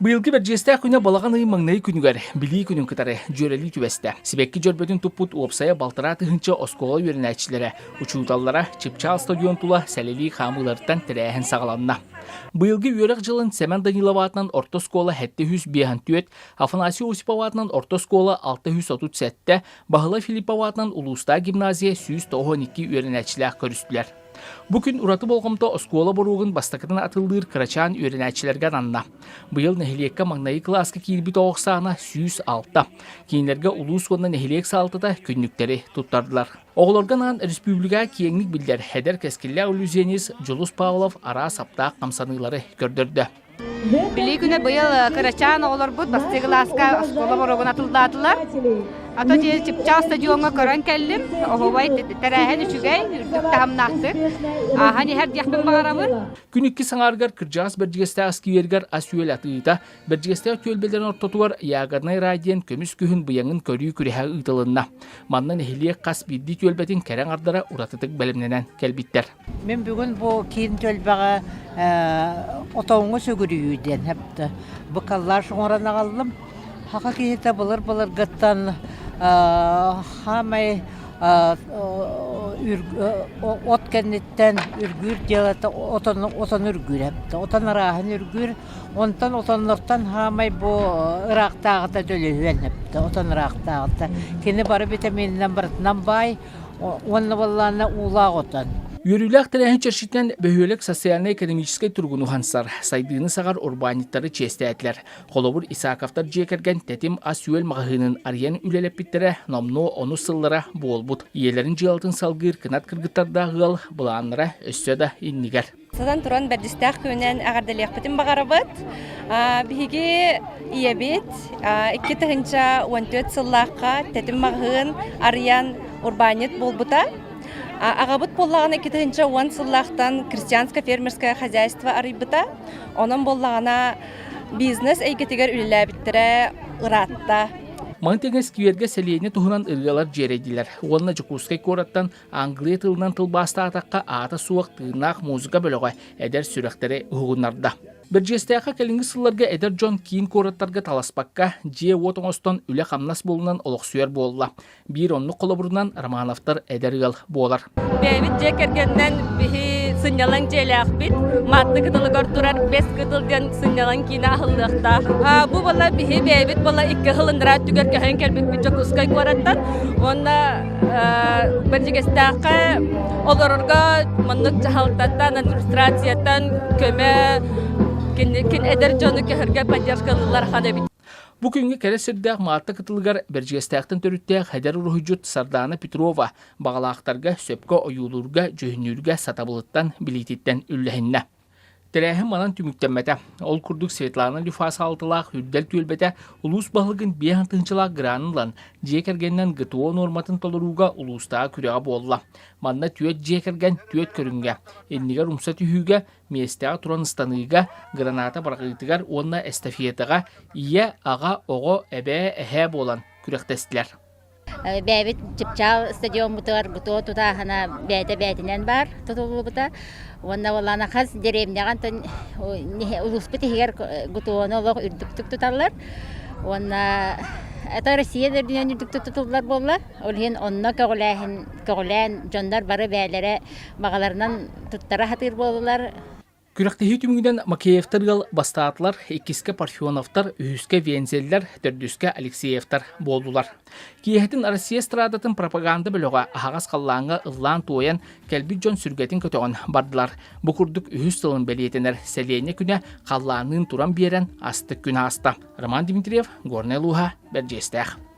Быйылгы Бэрдьигэстээх күнэ балаҕан ыйын маҥнайгы күнүгэр Билии күнүн кытары дьүөрэлии түбэстэ. Сибэкки дьөрбөтүн туппут уопсайа балтараа тыһыынча оскуола үөрэнээччилэрэ, учууталлара Чыпчаал стадион тула сэлэлии хаамыыларыттан тэрээһин саҕаланна. Быйылгы үөрэх дьылын Сэмэн Данилов аатынан орто оскуола 754, Афанасий Осипов аатынан орто оскуола 637, Баһылай Филиппов аатынан улуустаах гимназия 192 үөрэнээччилээх көрүстүлэр. Бу күн ураты болҕомто оскуола боруогун бастакытын атыллыыр кырачаан үөрэнээччилэргэ ананна. Быйыл нэһилиэккэ маҥнайгы кылааска киирбит оҕо ахсаана 106. Кинилэргэ улуус уонна нэһилиэк салалтата күннүктэри туттардылар. Оҕолорго анаан республикаҕа киэҥник биллэр эдэр кэскиллээх иллюзионист Дьулус Павлов араас аптаах хамсаныылары көрдөрдө. Билии күнэ быйыл кырачаан оҕолорбут бастакы кылааска оскуола боруогун атыллаатылар. Ато дьиэ Чыпчаал стадиоҥҥа көрөн кэллим. Оһуобай тэрээһин үчүгэй, үрдүк таһымнаахтык. Ааһан иһэр диэхпин баҕарабын. Күн иккис аҥаарыгар кырдьаҕас Бэрдьигэстээх скверигэр ас-үөл атыыта, Бэрдьигэстээх түөлбэлэрин ортотугар Ягодный рай диэн көмүс күһүн быйаҥын көрүү күрэһэ ыытылынна. Манна нэһилиэк хас биирдии түөлбэтин кэрэ аҥардара уратытык бэлэмнэнэн кэлбиттэр. Мин бүгүн бу киин түөлбэҕэ отоҥҥо сүгүрүйүү диэн эптэ. Бу коллаж оҥорон аҕаллым. Саха киһитэ былыр-былыргыттан хаамай от кэнниттэн үргүүр дьыалата отон, отон үргүүр эптэ. Отон арааһын үргүүр. Онтон отоннортон хаамай бу ыраахтааҕыта дөлүһүөн эптэ. Отон ыраахтааҕыта. Кини бары витаминынан барытынан баай. Уонна буоллаҕына уулаах отон. Үөрүүлээх тэрээһин чэрчитинэн бөһүөлэк социальнай-экономическай туругун уһансар, сайдыыны саҕар урбаанньыттары чиэстээтилэр. Холобур, Исаковтар дьиэ кэргэн Тэтим ас-үөл маҕаһыынын арыйан үлэлэппиттэрэ номнуо онус сыллара буолбут. Ийэлэрин дьыалатын салгыыр кынат кыргыттардаах ыал былааннара өссө да иннигэр. Сатан туран бэрдистээх күнүнэн эҕэрдэлиэхпитин баҕарабыт. Биһиги ийэбит 2014 сыллаахха Тэтим маҕаһыын арыйан урбаанньыт буолбута. Аҕабыт буоллаҕына 2010 сыллаахтан крестьянско-фермерское хозяйство арыйбыта. Онон буоллаҕына бизнес эйгэтигэр үлэлээбиттэрэ ыраатта. Маны тэҥэ сквергэ сэлиэнньэ туһунан ырыалар дьиэрэйдилэр уонна Дьокуускай куораттан Англия тылынан тылбаастаатахха аата суох тыыннаах музыка бөлөҕө эдэр сүрэхтэри уһугуннарда. Бэрдьигэстээххэ кэлиҥҥи сылларга эдэр дьон киин куораттарга таласпакка, дьиэ-уот оҥостон үлэ-хамнас буолунан олохсуйар буолла. Биир оннук холобурунан Романовтар эдэр ыал буолар. Бэйэбит дьиэ кэргэнинэн биһи сынньалаҥ дьиэлээхпит. Маатты кытылыгар турар Бэс кытыл диэн сынньалаҥ киинэ аһыллыахтаах. Бу буола биһи бэйэбит буола икки сыл ыныраа өттүгэр көһөн кэлбиппит Дьокуускай куораттан. Уонна Бэрдьигэстээххэ олорорго маннык дьаһалтаттан, администрацияттан көмө кин эдэр дьону көһөргө поддержкалыыллар ахан эбит. Бу күҥҥэ кэрэ сирдээх Маатта кытылыгар Бэрдьигэстээхтэн төрүттээх эдэр уруһуйдьут Сардаана Петрова баҕалаахтарга сөпкө ойуулуурга, дьүһүннүүргэ сатабылыттан, билиититтэн үллэһиннэ. Тэрээһин манан түмүктэммэтэ. Ол курдук Светлана Люфа саалтылаах Үрдэл түөлбэтэ улуус баһылыгын биэс тыһыынчалаах гранын ылан, дьиэ кэргэнинэн ГТО нуорматын толорууга улуустааҕы күрэҕэ буолла. Манна түөрт дьиэ кэргэн түөрт көрүҥҥэ, иннигэр умса түһүүгэ, миэстэҕэ туран ыстаныыга, граната быраҕыытыгар уонна эстафетаҕа ийэ, аҕа, оҕо, эбээ, эһээ буолан күрэхтэстилэр. Бэйэбит Чыпчаал стадиоммутугар ГТО тутааһына бэйэтэ бэйэтинэн баар тутуллубута. Уонна уоллаана хас дэриэбинэҕэ онтон улууспут иһигэр ГТО-ну олох үрдүктүк туталлар. Уонна это Россия үрдүнэн үрдүктүк тутуллар буолла. Ол иһин онно көҕүлээһин көҕүлээн дьоннор бары бэйэлэрэ баҕаларынан туттара сатыыр буоллулар. Күрэхтэһии түмүгүнэн Макеевтар ыал бастаатылар, иккискэ Парфеновтар, үһүскэ Вензеллэр, төрдүскэ Алексеевтар буоллулар. Киэһэтин Россия эстрадатын пропаганда бөлөҕө аһаҕас халлааҥҥа ыллаан-туойан, кэлбит дьон сүргэтин көтөҕөн бардылар. Бу курдук үһүс сылын бэлиэтэнэр сэлиэнньэ күнэ халлаанныын туран биэрэн астык күн ааста. Роман Дмитриев, Горнай улууһа, Бэрдьиэстээх.